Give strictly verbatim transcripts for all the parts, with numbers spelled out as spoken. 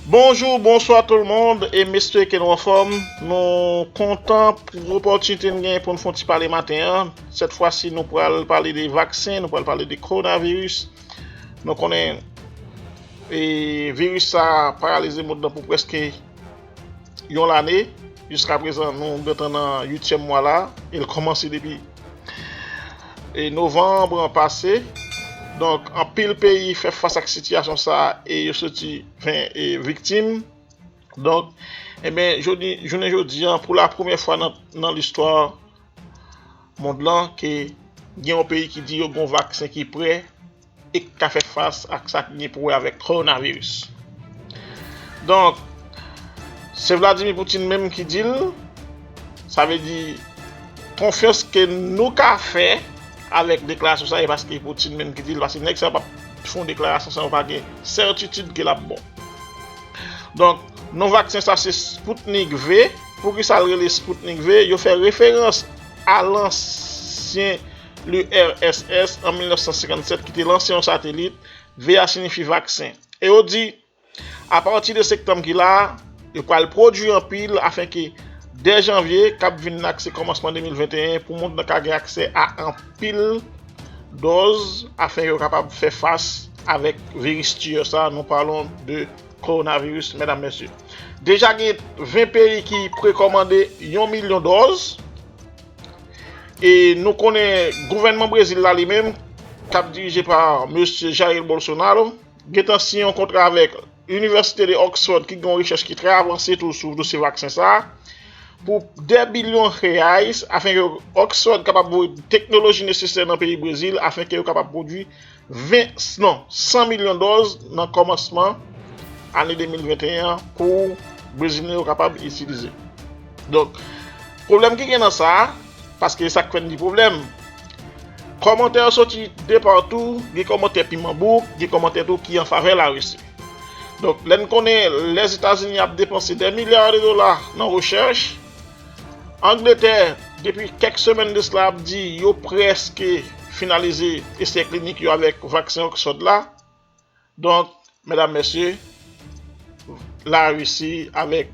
Bonjou, bonswa tout le monde, e m espere ke nou anfòm. Nou kontan pou opòtinite n genyen pou n fè yon ti pale maten an. Sèt fwa si nou pral pale de vaksen, nou pral pale de kowonaviris. Nou konnen e viris sa paralize mond lan pou prèske yon lane. Jiska prezan, nou gentan nan uityèm mwa la. E l kòmanse depi e novanm an pase. Donk, anpil peyi fè fas ak sitiyasyon sa a e yo soti ven e viktim. Donk, ebyen, jodi, jounen jodi an, pou la premyè fwa nan, nan listwa mond lan, ke gen yon peyi ki di yo gen yon vaksen ki prè e k ka fè fas ak sa ki gen pou wè avèk kowonaviris. Donk, se Vladimir Putin menm ki di l, sa vle di konfyans ke nou ka fè avèk deklarasyon sa, e paske Putin menm ki di l, paske nèg sa yo p ap fè yon deklarasyon san yo pa gen sètitid ke l ap bon. Donk, non vaksen sa se Sputnik V. Poukisa l rele Sputnik V? Yo fè referans a lansyen l'U R S S an mil nèf san senkann sèt ki te lanse yon satelit. V a siyifi vaksen. E yo di, apati de septanm ki la a, yo pral pwodui anpil afen ke dè janvye, k ap vin la, k se kòmansman de mil venteyen, pou mond lan ka gen aksè a anpil dòz afen yo kapab fè fas avèk viris tiyè sa. Nous parlons de coronavirus, medam, mesye. Deja gen ven peyi ki prekòmande yon milyon dòz. E nou konnen gouvènman Brezil la li menm, k ap dirije pa mesye Jair Bolsonaro, gentan siyen yon kontra avèk Inivèsite de Oxford ki gen yon rechèch ki trè avanse tou sou dosye vaksen sa a, pou dè bilyon reais, afen ke Oxford kapab voye teknoloji nesesè nan peyi Brezil, afen ke yo kapab pwodui ven, non, san milyon dòz nan kòmansman ane de mil venteyen an pou Brezilyen yo kapab itilize. Donk, pwoblèm ki gen nan sa a, paske sa k fè n di pwoblèm. Kòmantè yo soti de patou, gen kòmantè piman bouk, gen kòmantè tou ki an favè Larisi. Donk, lè n konnen Lèzetazini ap depanse dè milya de dola nan rechèch, Angletè, depi kèk semèn de sila, ap di yo prèske finalize esè klinik yo avèk vaksen Oxford la. Donk, medam, mesye, Larisi avèk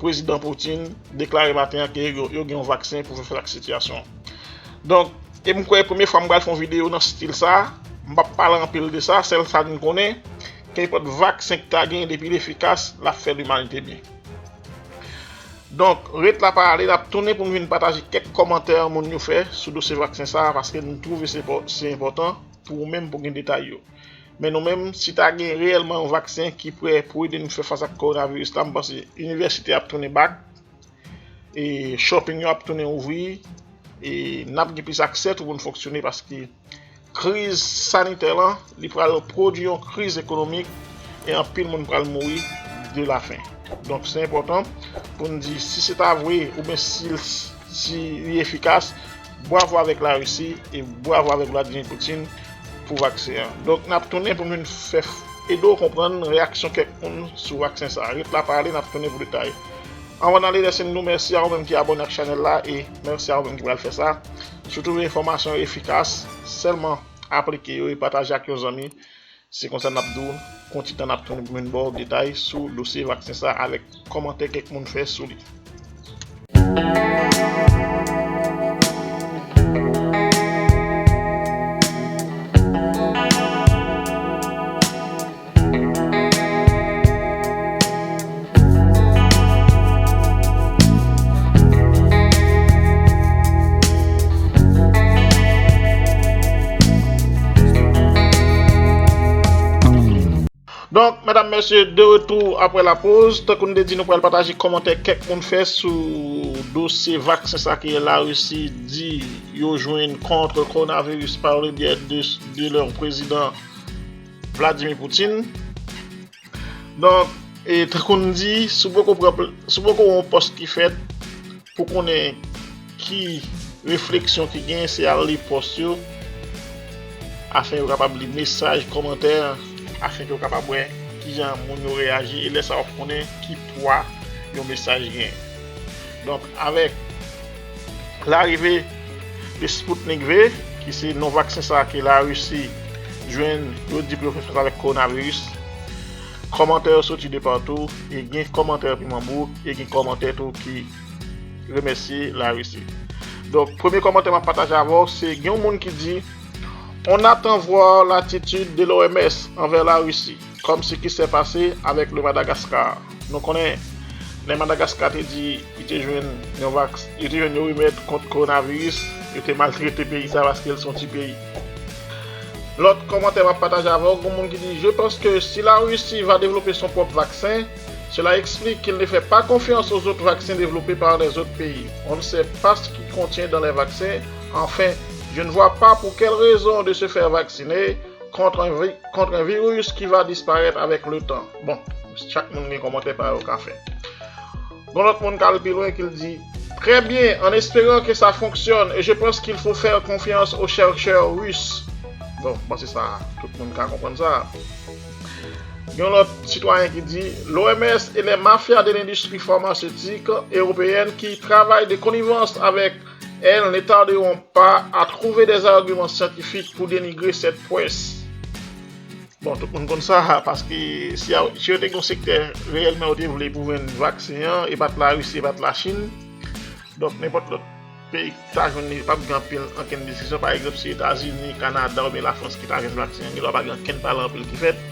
Prezidan Putin deklare maten an ke yo, yo gen yon vaksen pou fè fas ak sitiyasyon an. Donk, e m kwè premye fwa m pral fè yon videyo nan stil sa a, m p ap pale anpil de sa, sèl sa n konnen, kenpòt vaksen ki ta genyen depi l efikas, l ap fè limanite byen. Donk, ret la pa ale, n ap tounen pou n vin pataje kèk kòmantè moun yo fè sou dosye vaksen sa a, paske nou twouve se enpò-, se enpòtan pou ou menm pou gen detay yo. Men nou menm, si ta gen reyèlman yon vaksen ki prè pou ede nou fè fas ak kowonaviris la, m panse inivèsite ap tounen bak, e shopping yo ap tounen ouvri, e n ap gen plis aksè tou pou n fonksyone, paske kriz sanitè lan, li pral pwodui yon kriz ekonomik e anpil moun pral mouri de lafen. Donk, se enpòtan pou n di, si se ta vre, oubyen si, si li efikas, bwavo avèk Larisi e bwavo avèk Vladimir Putin pou vaksen an. Donk, n ap tounen pou n vin fè, ede w konprann reyaksyon kèk moun sou vaksen sa a. Ret la pa ale, n ap tounen pou detay. Anvan n ale, lèse n di w mèsi a ou menm ki abòne ak chanèl la e mèsi a ou menm ki pral fè sa. Si w twouve enfòmasyon yo efikas, sèlman aplike yo e pataje ak yon zanmi. Se konsa n ap di w, kontitan n ap tounen pou vin ba w detay sou dosye vaksen sa avèk kòmantè kèk moun fè sou li. Donk, medam, mesye, de retou apre la poz. Tankou n te di, nou pral pataje kòmantè kèk moun fè sou dosye vaksen sa ke Larisi di yo jwenn kont kowonaviris pa le byè de, de lè prezidan Vladimir Putin. Donk, e tankou n di, si w poko pran pl-, si w poko wè yon pòs ki fèt pou konnen ki refleksyon ki gen, se al li pòs yo, afen yo kapab li mesaj, kòmantè, afen ke yo kapab wè kijan moun yo reyaji, e lè sa w ap konnen ki pwa yon mesaj gen. Donk, avèk larive de Sputnik V, ki se non vaksen sa ke Larisi jwenn, yo di pou yo fè fas avèk kowonaviris, Kòmantè yo soti de patou, e gen kòmantè piman bouk, e gen kòmantè tou ki remèsye Larisi. Donk, premye kòmantè m ap pataje avè w, se gen yon moun ki di, On attend voir l'attitude de l'O M S envers la Russie, comme ce qui s'est passé avec le Madagascar. Nou konnen, lè Madagaskar te di li te jwenn yon vaks, li te jwenn yon remèd kont kowonaviris, yo te maltrete peyi sa paske l se yon ti peyi. Lòt kòmantè m ap pataje avè w, gen moun ki di, Je pense que si la Russie va développer son propre vaccin, cela explique qu'il ne fait pas confiance aux autres vaccins développés par les autres pays. On ne sait pas ce qu'il contient dans les vaccins. Enfin, je ne vois pas pour quelle raison de se faire vacciner contre un, vi- contre un virus qui va disparaître avec le temps. Bon, chak moun gen kòmantè pa yo ka fè. Gon lòt moun k al pi lwen ki l di, Très bien, en espérant que ça fonctionne, et je pense qu'il faut faire confiance aux chercheurs russes. Bon, m panse sa, tout moun ka konprann sa. Gen yon lòt sitwayen ki di, L'O M S et les mafias de l'industrie pharmaceutique européenne qui travaillent de connivence avec elle ne tarderont pas à trouver des arguments scientifiques pour dénigrer cette presse. Bon, tout moun konn sa, paske si, a- si yo te gen yon sektè reyèlman yo te vle pou vann vaksen an, e pa t Larisi, e pa t Lachin, donk nenpòt lòt peyi ki ta jwenn li, p ap gen anpil, ankenn diskisyon. Pa egzanp, si Etazini, Kanada oubyen Lafrans ki ta jwenn vaksen an, gen dwa pa gen ankenn pale anpil ki fèt.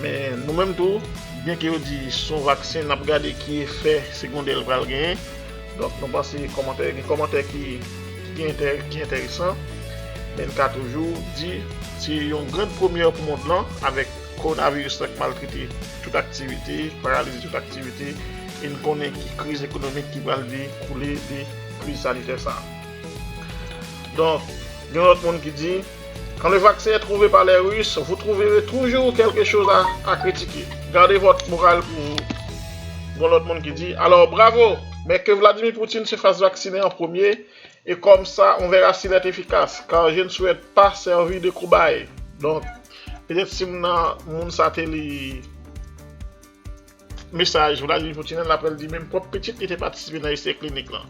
Men nou menm tou, byenke yo di se yon vaksen, n ap gade ki efè segondè l pral genyen. Donk, nou panse kòmantè, gen kòmantè ki, ki, enterè- ki enteresan. Men n ka toujou di, se yon grann premyè pou mond lan, avèk kowonaviris la k maltrete tout aktivite, paralize tout aktivite, e n konnen ki kriz ekonomik ki pral dekoule de kriz sanitè sa a. Donk, gen lòt moun ki di, Quand le vaccin est trouvé par les Russes, vous trouverez toujours quelque chose à, à critiquer. Gardez votre morale pour vous. Gon lòt moun ki di, Alors, bravo, mais que Vladimir Poutine se fasse vacciner en premier, et comme ça, on verra s'il est efficace, car je ne souhaite pas servir de cobaye. Donk, petèt si m nan moun sa te li mesaj Vladimir Poutine, l ap di menm pwòp pitit li te patisipe nan esè klinik lan.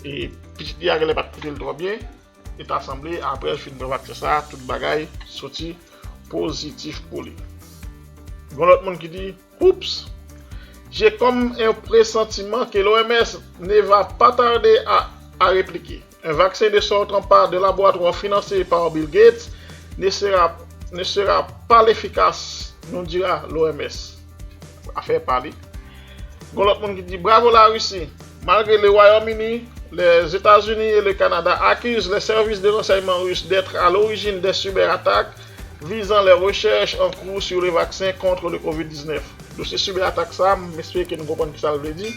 E pitit li a genlè pa t koute l twò byen. E ta sanble, apre l fin pran vaksen sa a, tout bagay soti pozitif pou li. Gon lòt moun ki di, Oups! J'ai comme un pressentiment que l'O M S ne va pas tarder à, à répliquer. Un vaccin ne sortant pas de laboratoire financé par Bill Gates ne sera, ne sera pas l'efficace, nous dira l'O M S. Afè pa li. Gon lòt moun ki di, Bravo la Russie! Malgré le Royaume-Uni, les États-Unis et le Canada accusent les services de renseignement russes d'être à l'origine des cyberattaques visant les recherches en cours sur le vaccin contre le covid dix-neuf. Dosye sibè atak sa, m espere ke nou konprann kisa l vle di.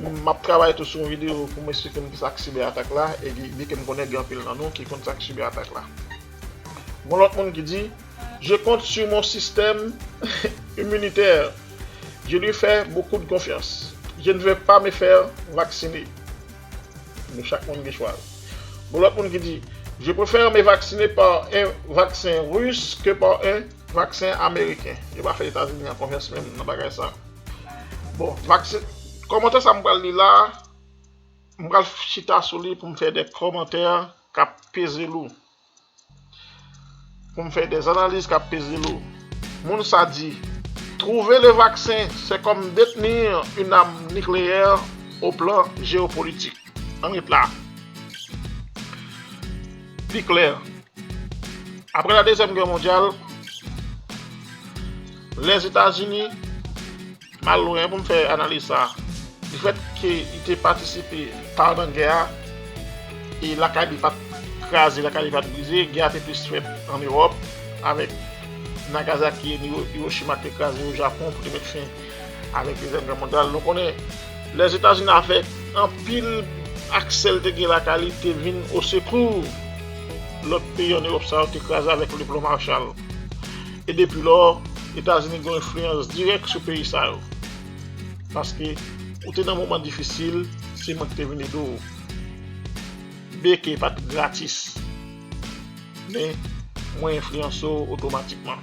M ap travay tou sou yon videyo pou m esplike nou kisa k sibè atak la, e byen ke m konnen gen anpil nan nou ki konn sa k sibè atak la. Gon lòt moun ki di, Je compte sur mon système immunitaire. Je lui fais beaucoup de confiance. Je ne vais pas me faire vacciner. Nou chak moun gen chwa l. Gon lòt moun ki di, Je préfère me vacciner par un vaccin russe que par un vaccin américain. Yo pa fè Etazini an konfyans menm nan bagay sa. Bon, vaksen, kòmantè sa m pral li la, m pral chita sou li pou m fè de kòmantè k ap peze lou. Pou m fè de analiz k ap peze lou. Moun sa di, Trouver le vaccin, c'est comme détenir une arme nucléaire au plan géopolitique. Ann ret la. Pi klè. Apre la Dezyèm Gè Mondyal, Lèzetazini, m al lwen pou m fè analiz sa. Difèt ke li te patisipe pa nan gè a, e lakay li pa t kraze, lakay li pa t brize, gè a te plis fèt ann Ewòp, avèk Nagasaki e Hiroshima ki te kraze o Japon pou te met fen avèk Dezyèm Gè Mondyal. Nou konnen Lèzetazini avèk anpil aksè l te gen lakay li te vin o sekou lòt peyi ann Ewòp sa yo te kraze avèk le plan Marshall. E depi lò, Etazini gen yon enfliyans dirèk sou peyi sa yo. Paske ou te nan moman difisil, se mwen ki te vin ede w. Byenke pa t gratis, men mwen enfliyanse w otomatikman.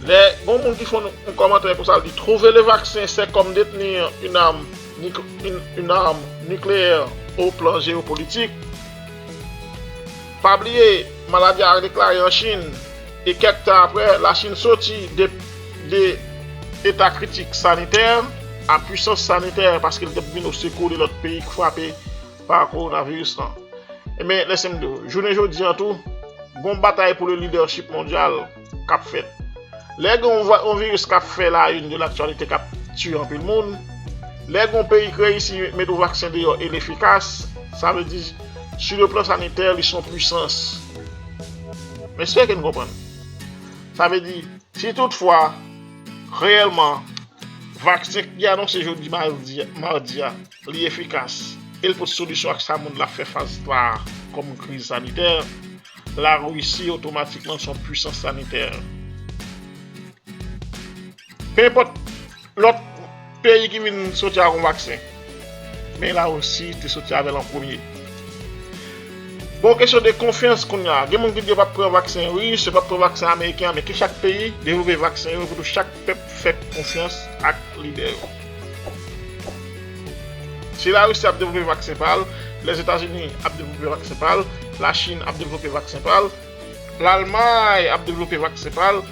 Lè gon moun ki fè yon kòmantè konsa, l di, Trouver le vaccin, c'est comme détenir une arme, une, une arme nucléaire au plan géopolitique. Pa bliye, maladi a deklare an Chin. E kèk tan apre, Lachin soti de, de eta kritik sanitè a pwisans sanitè paske l t ap vin o sekou de lòt peyi k frape pa kowonaviris lan. Ebyen, lèse m di w, jounen jodi a tou, gon batay pou le lidèchip mondyal k ap fèt. Lè gen yon va- yon viris k ap fè la une de l'actualité, k ap tiye anpil moun, lè gen yon peyi k reyisi met yon vaksen deyò e l efikas, sa vle di, sur le plan sanitè, li se yon pwisans. M espere ke n konprann. Sa vle di, si toutfwa, reyèlman, vaksen ki anonse jodi madi, madi a, li efikas, e l pote solisyon ak sa moun la fè fas twa a kòm kriz sanitè, Larisi otomatikman se yon pwisans sanitè. Penpòt lòt peyi ki vin soti ak yon vaksen, men Larisi te soti avè l an premye. Bon, kesyon de konfyans kounye a. Gen moun ki di yo p ap pran vaksen ris, yo p ap pran vaksen ameriken an, men ke chak peyi devlope vaksen yo pou tou chak pèp fè konfyans ak lidè yo. Si Larisi ap devlope vaksen pa l, Lèzetazini ap devlope vaksen pa l, Lachin ap devlope vaksen pa l, Lalmay ap devlope vaksen pa l,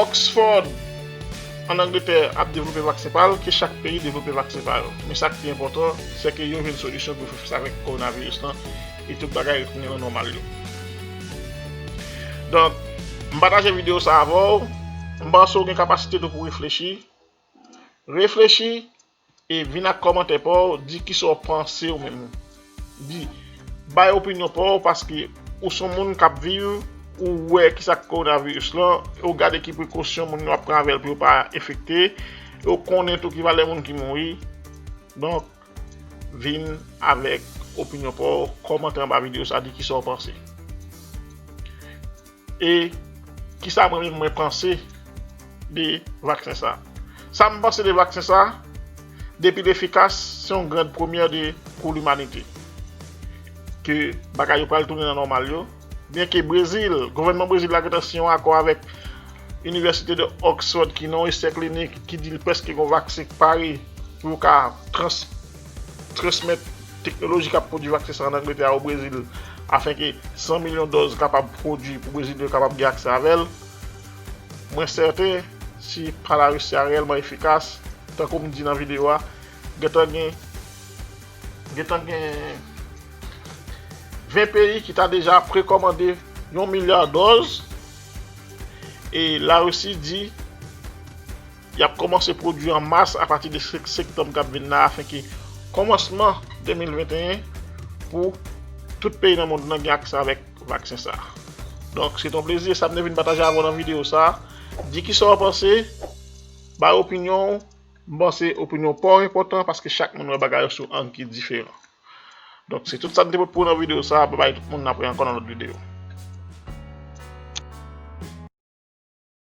Oxford ann Angletè ap devlope vaksen pa l, ke chak peyi devlope vaksen pa yo. Men sa k pi enpòtan, se ke yo jwenn solisyon pou fè fas avèk kowonaviris lan e tout bagay retounen nan nòmal yo. Donk, m pataje videyo sa avè w. M panse w gen kapasite tou pou reflechi. Reflechi e vin ak kòmantè pa w, di kisa w panse ou menm. Di, bay opinyon pa w paske ou se yon moun k ap viv, ou wè kisa k kowonaviris lan, e w gade ki prekosyon moun yo ap pran avè l pou yo pa enfekte, e w konnen tou ki valè moun ki mouri. Donk, vin avèk opinyon pa w, kòmante anba videyo sa, di kisa w panse. E kisa mwen menm mwen panse de vaksen sa? Sa m panse de vaksen sa, depi l efikas, se yon grand première de, pou limanite. Ke bagay yo pral tounen nan nòmal yo. Byenke Brezil, gouvènman Brezil la gentan siyen yon akò avèk Inivèsite de Oxford ki nan yon esè klinik ki di l prèske gen yon vaksen k pare pou yo ka trans, transmèt teknoloji k ap pwodui vaksen sa ann Angletè a o Brezil, afenke san milyon dòz kapab pwodui pou Brezilyen yo kapab gen aksè avè l. Mwen sèten, si pa Larisi a reyèlman efikas, tankou m di nan videyo a, gentan gen, gentan gen ven peyi ki ta deja prekòmande yon milya dòz, e Larisi di y ap kòmanse pwodui an mas apati de senk septanm k ap vin la, afenke kòmansman de mil venteyen pou tout peyi nan mond lan gen aksè avèk vaksen sa. Donk, se t on plezi, sa m te vin pataje avè w nan videyo sa. Di kisa w panse, bay opinyon w. M panse opinyon pa w enpòtan paske chak moun wè bagay yo sou ang ki diferan. Donk, se tout sa m te pote pou w nan videyo sa. Babay tout moun, n ap wè ankò nan lòt videyo.